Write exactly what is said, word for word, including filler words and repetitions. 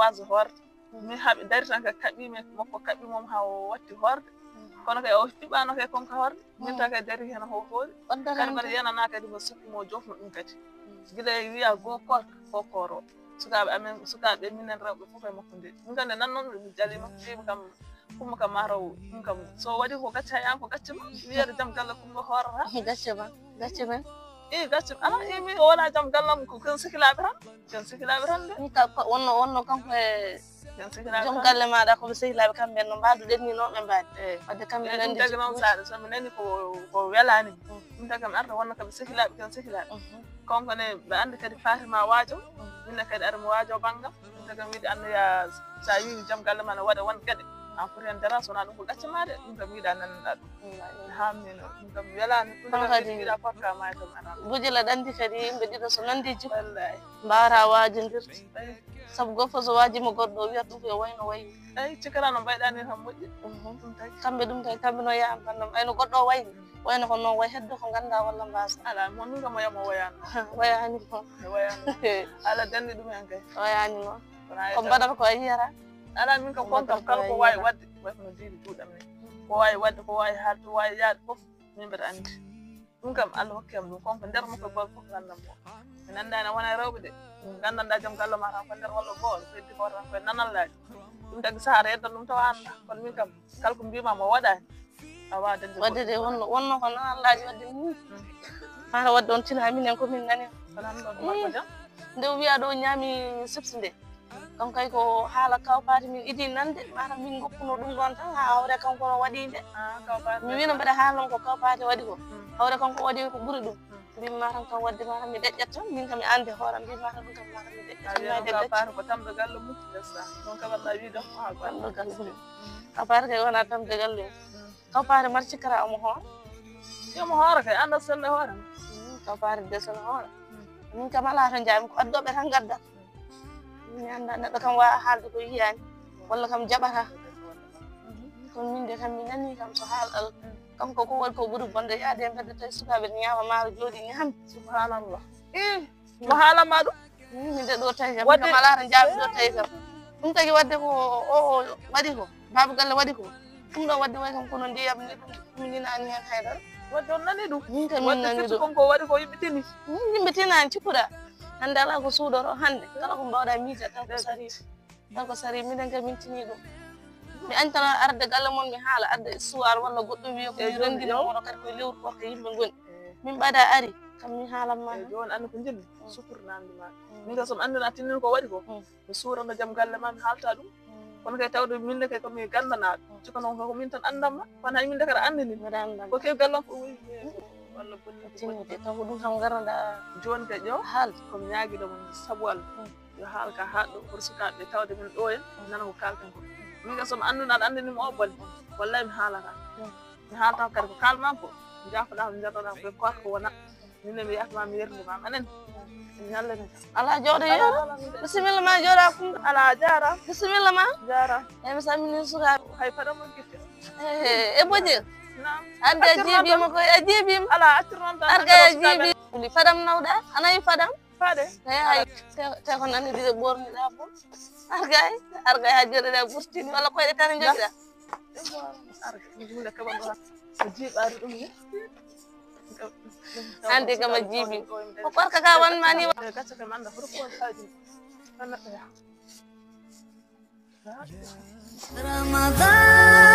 Base hoorde. Mi haɓi dari tan ka kaɓɓi mi makko kaɓɓi mom ha o watti hoorde. Kono kay o fiɓano kay kon ka hoorde. Min tan kay dari hen ho hoori. Kadi mbaɗa yenana kadi mo sukki mo jofno ɗum kadi. Gila e wiya go korka ko koro. Sukaaɓe amen sukaaɓe minen rewɓe fof e makko nde. Min tan nde nan noon mi jalima wiima kam kumba kam mataw ɗum kam so waɗi ko gacce hay an ko gacce ma wiyede jam galle kumba hoorata. Gacce ma. Gacce ma. I gacce ma ala i mi o wona jam gallam ko ken sikilaaɓe tan. Ken sikilaaɓe tan de. Wonno wonno kanko e joom galle maɗa koɓe sehilaaɓe kamɓe no mbaduɗen ni noɓe mbadi. Wadde kamɓe nandi ɗum tagi noon saɗa somi nani ko ko welani mi. Ɗum tagi kam arta wonno kaɓe sehilaaɓe ken sehilaaɓe. Kanko ne ɓe andi kadi fatima wajo. Minne kadi aɗa mi wajo banngam. Ɗum tagi kam wiɗi annoya sa wiwi joom galle ma ne waɗa won geɗe an foti hen dara sona ɗum ko gacce ma de ɗum kam yiɗa nannoɗa ɗum. Hamnino ɗum kam welani ɗum tagi kam wiɗa korka ma kam ana. Bujila ɗandi kadi yimɓe ɗiɗo so nandi jikko mbawata wajodirde. Sabu goɗɗo so waajima goɗɗo o wiyata ɗum ko yo wayno wayi. Eyi cikkanaa no mbayɗaa ni tan moƴƴi. Kamɓe ɗum tawi kamɓe no yaha bannam ayno goɗɗo o wayi wayno ko noon wayi heddo ko nganndaa walla mbaasa. Alaa mo min kam o yamo wayano. Wayani ko. Wayano. Ala danni ɗum hen kay. Wayani noon. Ko mbaɗata ko a yiyata. Alaa min kam kon kam kala ko waawi waɗde way kono diidi duuɗam ni. Ko waawi waɗde ko waawi haalde ko waawi yaade fof. Min mbeɗa anndi ɗum kam allah hokki am ɗum kon ko nder makko goto fof gandam mo. Mi nandani wona e rewɓe de. Gandanɗa joom galle ma tan ko nder walla goo ko heddi ko tan koye nanallaji. Ɗum tagi sahata yeddan ɗum tawa anda kono min kam kala ko mbima mo waɗani. A wawa dañde wadde de wonno wonno ko nanallaji wadde ni. Mata wadde on tina minen komin nani. Kono hande ɗon ɗum waɗi ko jam. Nde o wiya ɗo ñaami sipsi nde. Kanko kay ko haala kawpaati min idi nande maanaam min ngoppuno ɗum ɗon tan haa hawre kanko no waɗi nde. Mi wino mbeɗa haalno ko kawpaati waɗi ko hawre kanko waɗi ko ɓuri ɗum. Mbimi matam kam wadde matam mi deƴƴat tan min kam mi ande hooram mbimi matam ɗum kam matam mi deƴƴat tan mi deƴƴat. Kawpaati ko tamɓe galle mum ndesa ɗon kaɓatɗa wiide ko haa tamɓe galle mum. Kawpaati kay wona tamɓe galle mum. Kawpaati mbaɗa cikkata omo hoora. Yomo hoora kay anda selle hoore. Kawpaati ndesa no hoora. Min kam alaa to njaami ko addoɓe tan ngaddat. Mi annda neɗɗo kam wawa haalde ko yiyani walla kam jaɓata. Kono min de kam mi nani kam so haal al kanko ko waɗi ko ɓuri bonde yaade e mbedde tawi sukaɓe ne ñaama maaro jooɗi ñaami. Subhanallah. I mo haalanma ɗum. Min de ɗo tawi kam kam alaa to njaami ɗo tawi kam. Ɗum tagi wadde ko o waɗi ko baaba galle waɗi ko. Ɗum ɗo wadde way kam kono ndiyam ni ɗum mi ninani hen haydara. Wadde on nani ɗum. Min kam min nani ɗum. Kon ko waɗi ko yimɓe tini. Yimɓe tinani cikkuɗa. Hande ala ko suuɗoro hande kala ko mbawɗa miija tan ko sari. Tan ko sari minen kam min tini ɗum. Mi antana arde galle mon mi haala arde histoire walla goɗɗum wiya ko mi rendino wono kadi koye lewru korka yimɓe ngoni. Min mbaɗa ari kam mi haalan ma. Joni anndi ko jinmi sukur nanndi ma. Min kam somi anndina tinnin ko waɗi ko. Mi suurano jam galle ma mi haalta ɗum. Kono kay tawde min de kay komi gandanaɗo. Ciko noon ko min tan andamma kono hay min de kadi andini. Ko kew gallam ko woni walla bonni ko tinni de kanko ɗum kam garnoɗa. Joni kay ƴo haal komi ñaaguiɗo mon sabu allah. Yo haal ka haɗɗo hoto sukaɓe tawde min ɗo en nana ko kalten ko. Min kay somi anduna aɗa andini mi o bolle. Wallay mi haalata. Mi haalta kadi ko kalman ko. Jafoɗa ko jatoɗa ko korka wona. Min ne mi yahma mi yerndi ma manen. Ñallani. Ala jooɗo yo. Bisimilla ma jooɗa kum. Ala jara. Bisimilla ma. Jara. E mi samini suka. Hay fada mo gitti. E boje. Naam. Ande jibi mo ko e jibi. Ala accir non tan. Arga e jibi. Li fadam nawda. Anayi fadam. Fade. E hay. Te ko nani de borni da bo. Arga ay. Arga ya jooɗo da burtini wala ko e tan jogira. Arga. Ɗum le kaɓa ɗo. Ko jiɓari ɗum ni. Hande kama jibi ko korka ka wanmani. Gasa kam anda hoto ko haji. Ramadan.